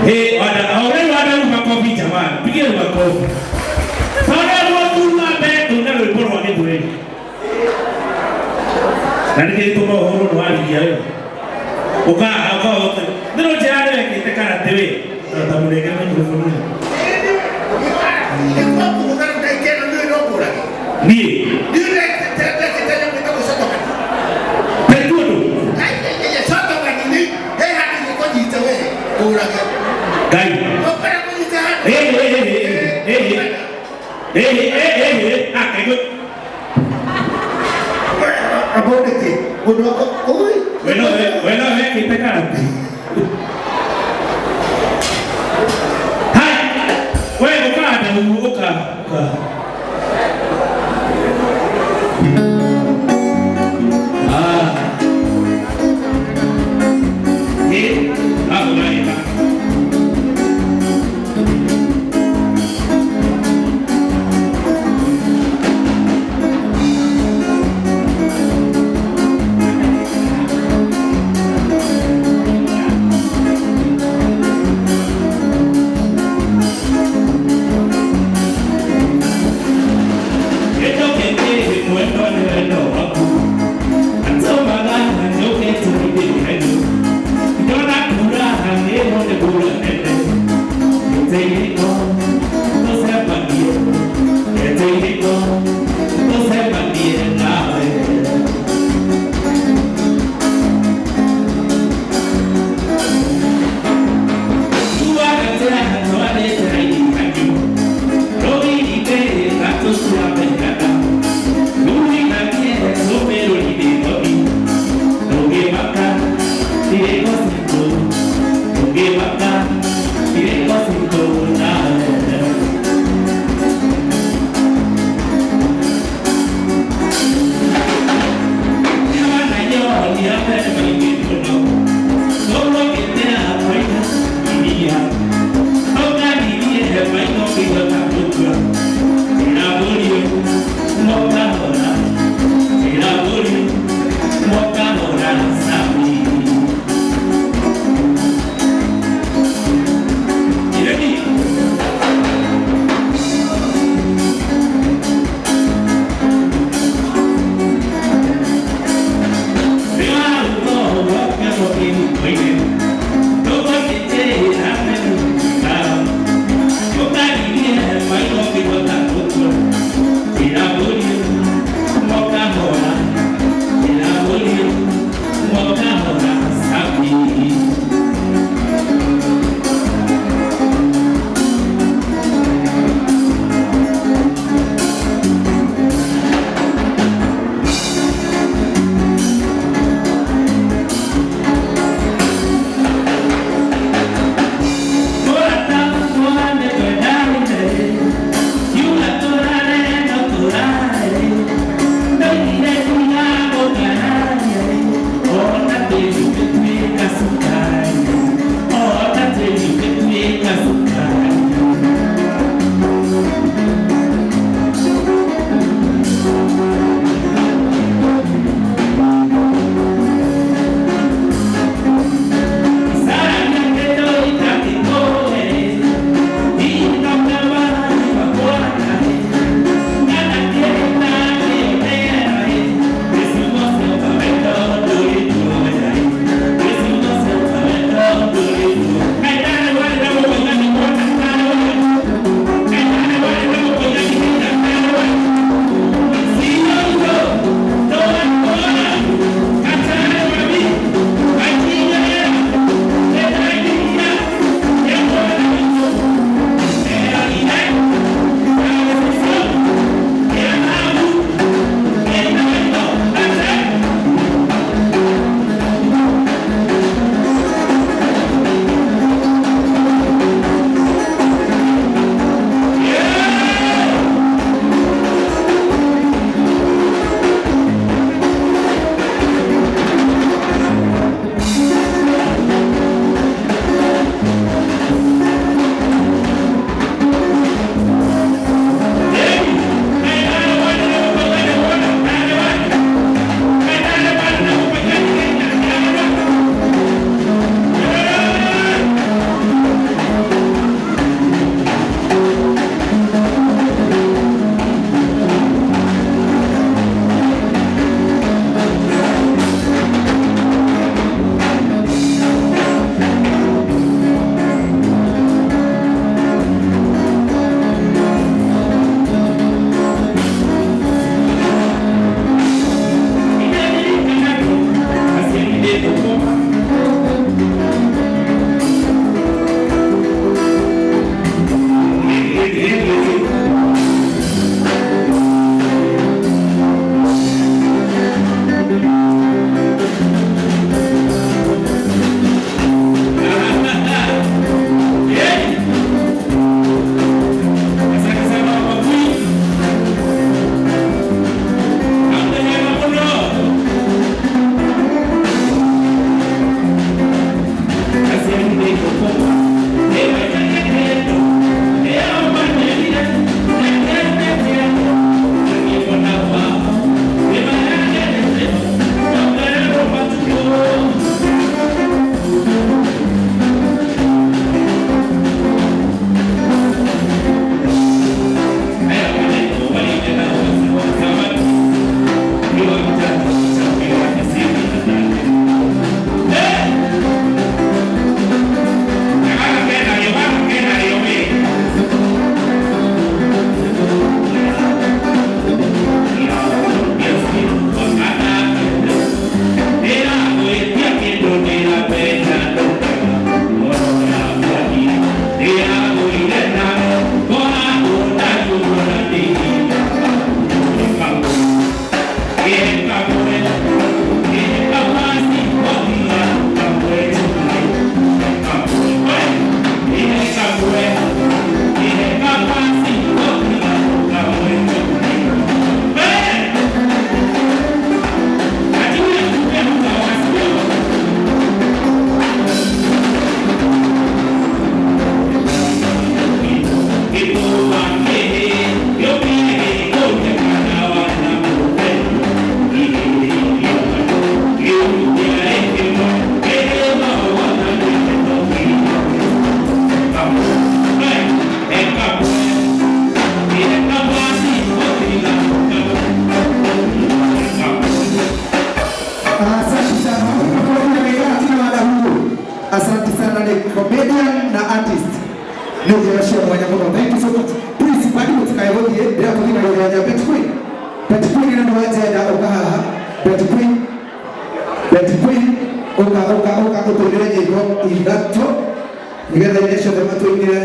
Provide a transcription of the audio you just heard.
Hey, wadau wadau makofi jamani. Pigeni makofi. Tore mũthuri wa mbere kũina rwĩmbo rwa Gĩthweri. Na nĩkĩ gĩtũma ũhoro nĩ warigia we. Ũka ũka ũka. Nĩ njĩra nĩ wekĩte karate we. Ta mũnengere microphone ĩyo. Niĩ. Taekwondo. Ngai. Eh eh eh eh eh. Eh eh eh eh. Ah, kaigua. We no we no wekĩte karate. Hai. We ũka ndau ũka ũka. Ah. Eh, ah, ũraĩka. Asante sana, ni comedian na artist. Nĩ njĩra cia mwanya mũno. Thank you so much. Please, badi mũtikae gũthiĩ, ndĩra tũthiĩ na gĩthenya. Bet Queen. Bet Queen nĩ wa Njenda, ũka haha. Bet Queen. Bet Queen, ũka ũka ũka ũtũinĩre nyĩmbo ithatũ nĩgetha iria ciothe matũinĩre.